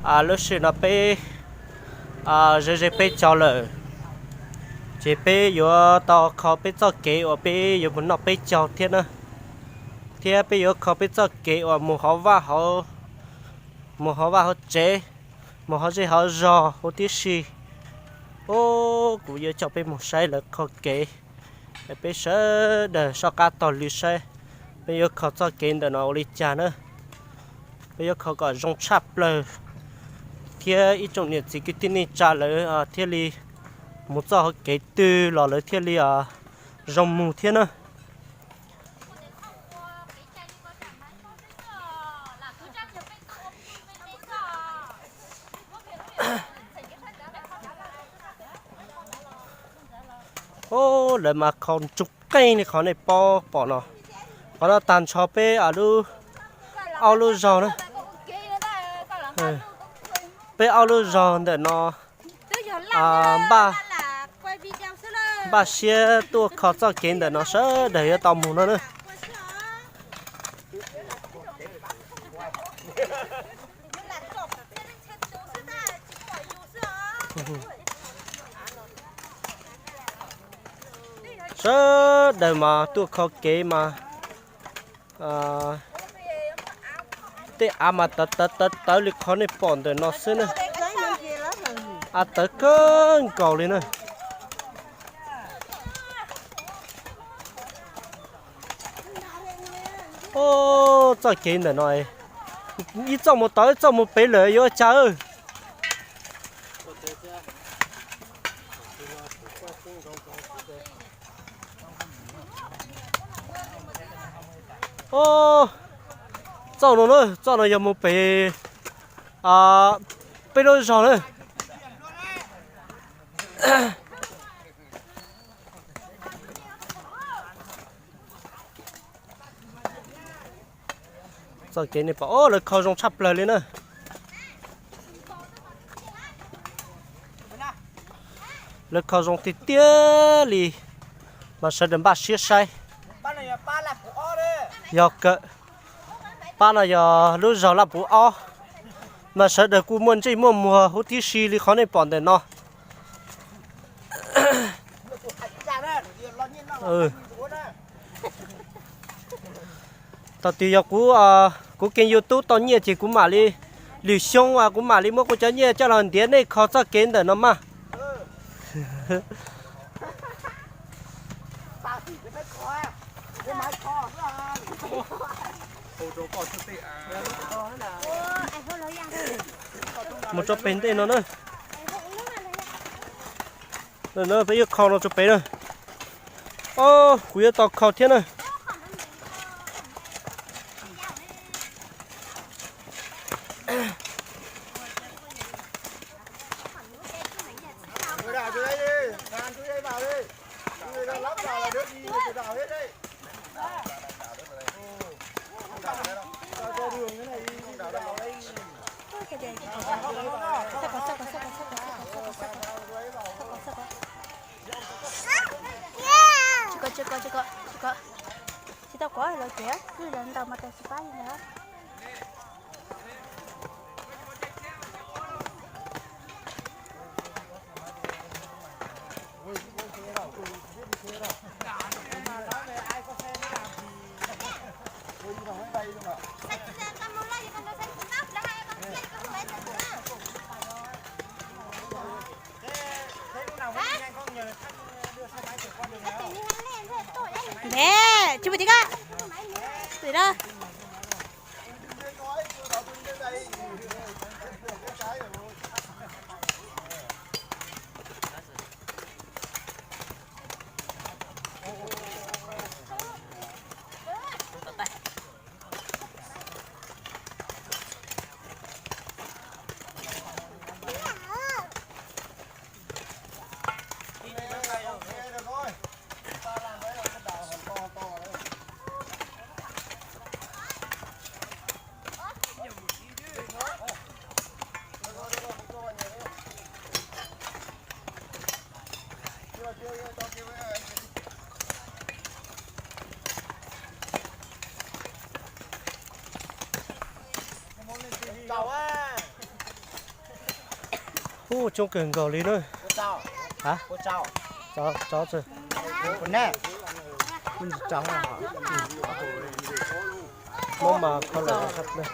Lub sij hawm no peb ze ze peb caug lawm, ces peb yuav tau kho peb txoj kev uas peb yuav mus noj peb caug thiab na, thiab peb yuav kho peb txoj kev uas mus hauv vaj hauv, mus hauv vaj hauv tsev, mus hauv zej hauv zog huv tib si. Ub, kuv yuav coj peb mus saib lawv kho kev, peb sawv daws soj qab taug lw saib peb yuav kho txoj kev ntawm no ua li cas na. Peb yuav kho kom zoo tshaj plaws, thiab ib tsoom niam txiv kwv tij neej tsa lawv thiaj li mus txoj hauv kev twg los lawv thiaj li zoo mus thiab na. Ub, lawv mas kho ntsuj qeej li qhov nej paub pom no. Qhov no tag nrho peb lub, ob lub zog na, peb ob lub zog ntawm no npaj siab tuaj kho txoj kev ntawm no sawv daws yuav tau mus no na. Sawv daws mas tuaj kho kev mas tej av mas tawv tawv tawv tawv li qhov nej pom ntawm no xwb na. Av tawv kawg nkaus li na. Ub, txoj kev ntawm no ib txoj mus tod ib txoj mus pem lawm yuav ua cas? Ub, txoj no na, txoj no yog mus pem peb lub zog na. Txoj kev nej pom, lawv kho zoo tshaj plaws li na. Lawv kho zoo tiag tiag li, mas sawv daws npaj siab saib. Yog kawg, pab no yog lub zog Laj Puv ob, mas sawv daws kuj muaj ntsej muaj muag huv tib si li qhov nej pom ntawm no. Thaum twg yog kuv, kuv keeg YouTube tau nyiaj ces kuv mam li, lwm xyoo kuv mam li muab kuv cov nyiaj coj los ntiav nej kho txoj kev ntawm no mas. Mus rau pem ntej no na. Peb yuav kho no rau pem na. Ob, kuv yuav tau kho thiab na. Tsis kov, tsis kov, tsis kov, tsis kov. Tsis tau kov los tsev, twb lawv ntaus mas tau tsis pab li ntawd. Npe, tsis mus tim ko. Tim no. Ub, coob kawg nkaus li na. Hmoob mas kho lom zem tshaj plaws.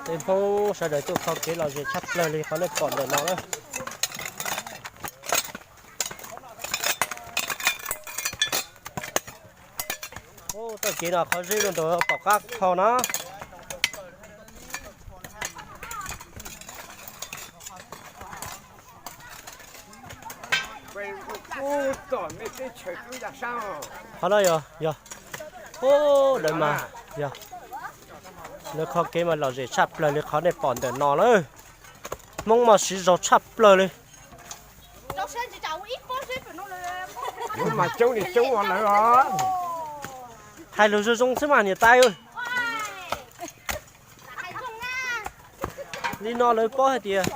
Tej Hmoob sawv daws tuaj kho kev lom zem tshaj plaws li qhov nej pom ntawm no na. Txoj kev no qhov zeb rau ntawm tom qab kho na. Qhov no yog, yog, ub, lawv mas, yog, lawv kho kev mas lom zem tshaj plaws li qhov nej pom ntawm no lawm. Hmoob mas siv zog tshaj plaws li. Hais lus zoo zoo xwb mas niam tais. Li no lawv paub hais tias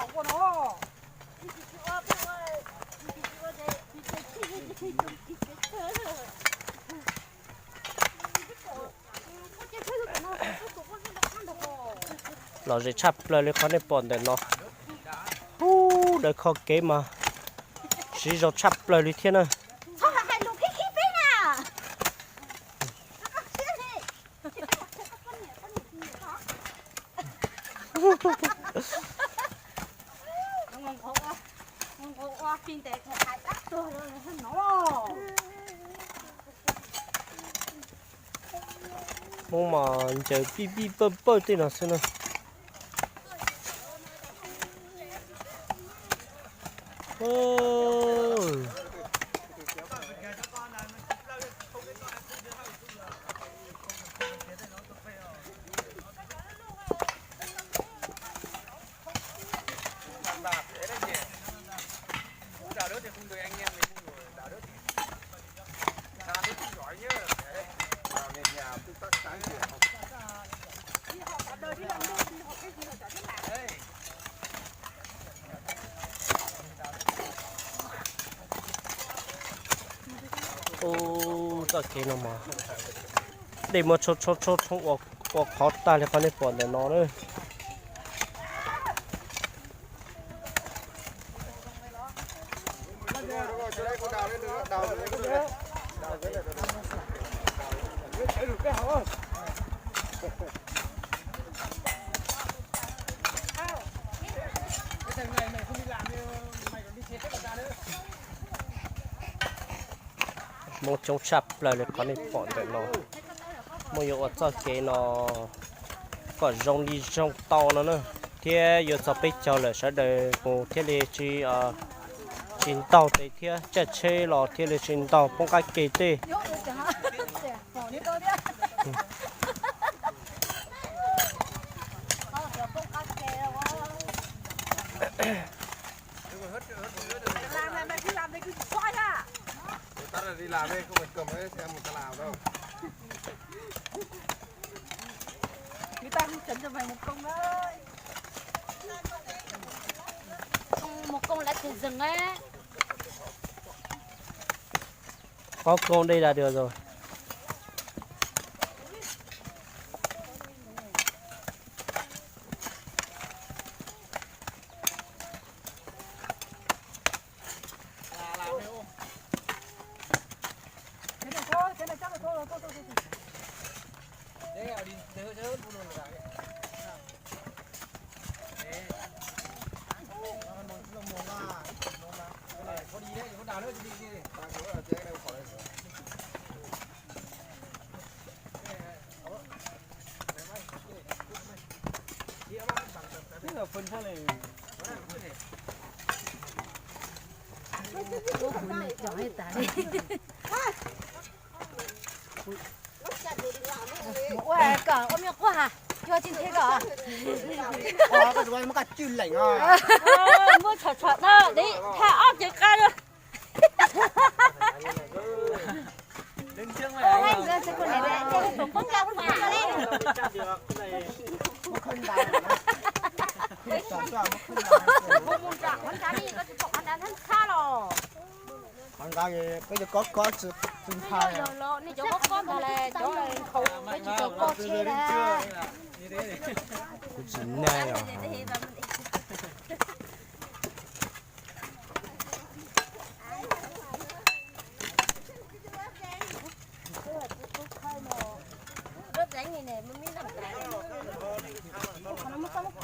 lom zem tshaj plaws li qhov nej pom ntawm no. Ub, lawv kho kev mas siv zog tshaj plaws li thiab na. Hmoob mas ncaws pij pij pawj pawj tej no xwb na. Ub, txoj kev no mas dej muab tsho tsho tsho tshoob ua qhov tag li qhov nej pom ntawm no na. Hmoob coob tshaj plaws li qhov nej pom ntawm no. Hmoob yuav ua txoj kev no kom zoo li zoo tau no na, thiab yuav txog peb caug lawm sawv daws mus thiaj li tsis, tsis ntaug tes thiab, caij tsheb los thiaj li tsis ntaug poob qab ke tej. Qhov koob dej da dua zoo. Ua kom ua me quaj ha, cua tsis nthe kom. Muab tshom tshom tau, tha ob cev qa. Qhov ntawd koj yuav kob kob tsis ntshai. Nej cov kob kob ntag las, cov nkhaus peb tsis tau kob. Kuv tsis nai os.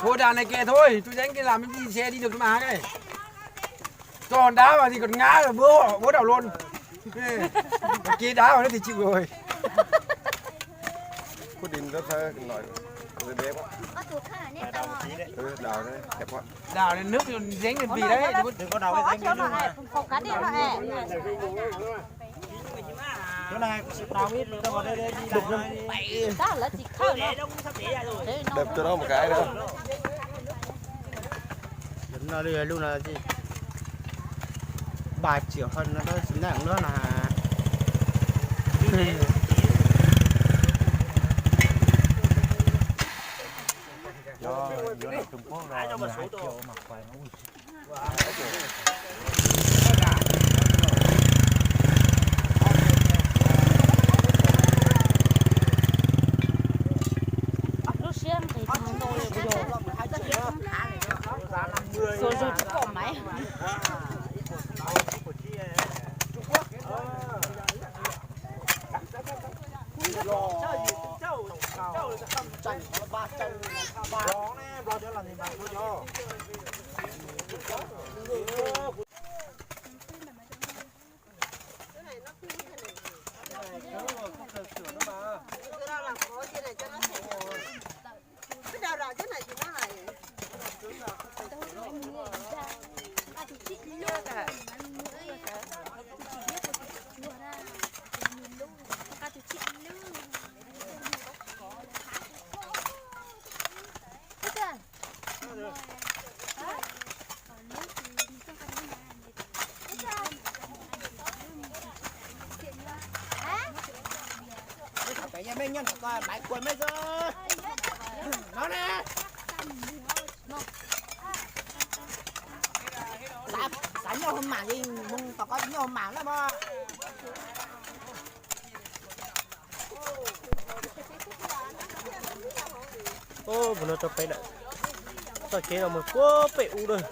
Ua đà này kìa thôi, tôi tránh cái làm cái xe đi được mà đây. Cho đá vào thì còn ngã rồi bố bố đảo luôn. Cái đá vào nó thì chịu rồi. Quyết định rất là nổi. Đào đấy, đẹp quá. Đào này nước dính lên vì đấy. Đừng có đào cái dính. Chỗ này đào ít, cho vào đây, đây đi đào. Đập cho nó một cái nữa. Đập nó đi, lúc nào chứ. Ba triệu hơn nó đó, xứng đáng đó là. Đó, vô lại Trung Quốc rồi, mười hai triệu mà khoai nó. Lub siab nqis tag nrho li kuv yog. Xuas zog tsis pom maiv. Maiv kuas mej xwb. No ne. Xav nyob hauv maj li, mus tom ko nyob hauv maj lawm mog. Ub, mus no rau pem lawm. Txoj kev no mus puag pem ub lawm.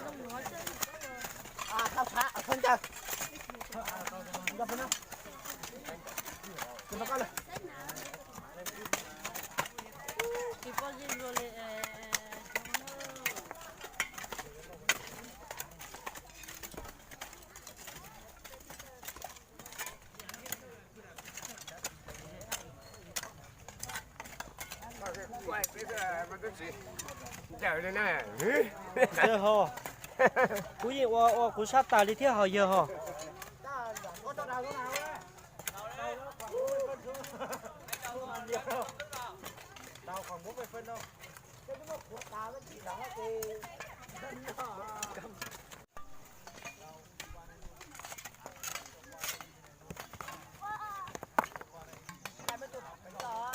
Yawg ho, kuv yeej ua ua kuv sab tag li thiab ho yawg ho. Koj kuv xauj no ces koj dej tus dua thaum dab. Tsam dej tus dej tus.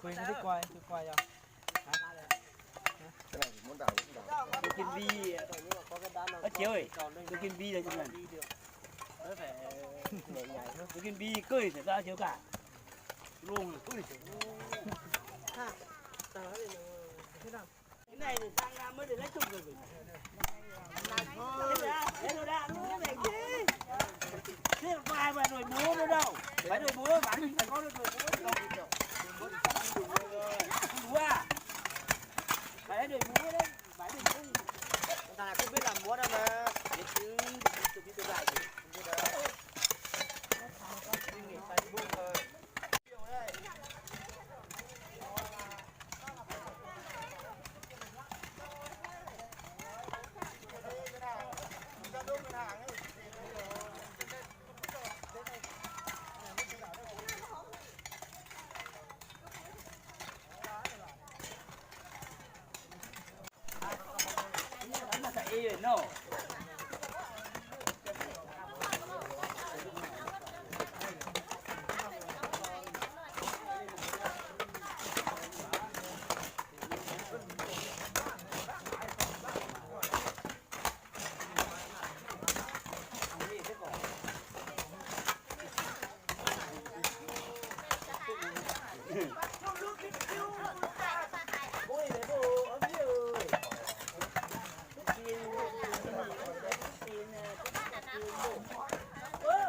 Quay, quay, quay, quay. Tus Kim Bi, ơ, chiếu ơi, tus Kim Bi là gì nhỉ? Tus Kim Bi cơ sở ta chiếu cả. Luôn. Cái này thì sang năm mới được lấy chục rồi. Lấy đồ đạc luôn này chứ. Thế mà có ai mà đổi bố nữa đâu. Phải đổi bố, bán thì phải có đổi bố. Không đủ à? Phải Thằng nào không biết làm món đâu mà. Biết chứ, biết chứ, biết tôi dạy chứ. Không biết đâu. Suy nghĩ Facebook thôi.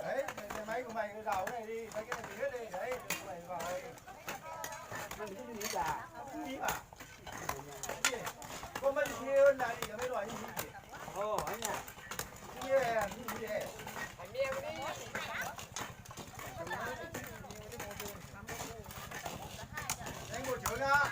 Đấy, cái máy của mày nó giàu cái này đi, mấy cái này thì hết đi, đấy, của mày vào đây. Ăn cái gì à? Ăn gì à? Cái gì? Con mới đi kia, hôm nay đi, mấy loại gì? Ồ, ấy nhỉ? Cái gì? Cái gì? Anh ngồi chửi nó.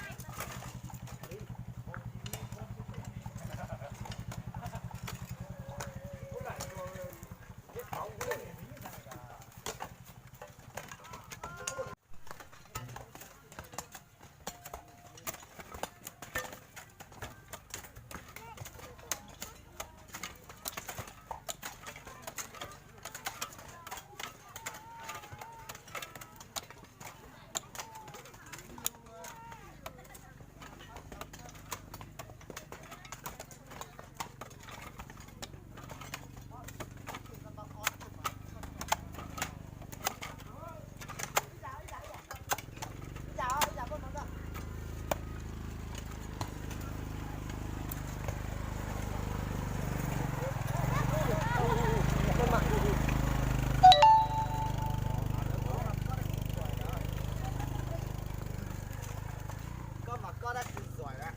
Koj mas koj dab tsi giỏi lawm.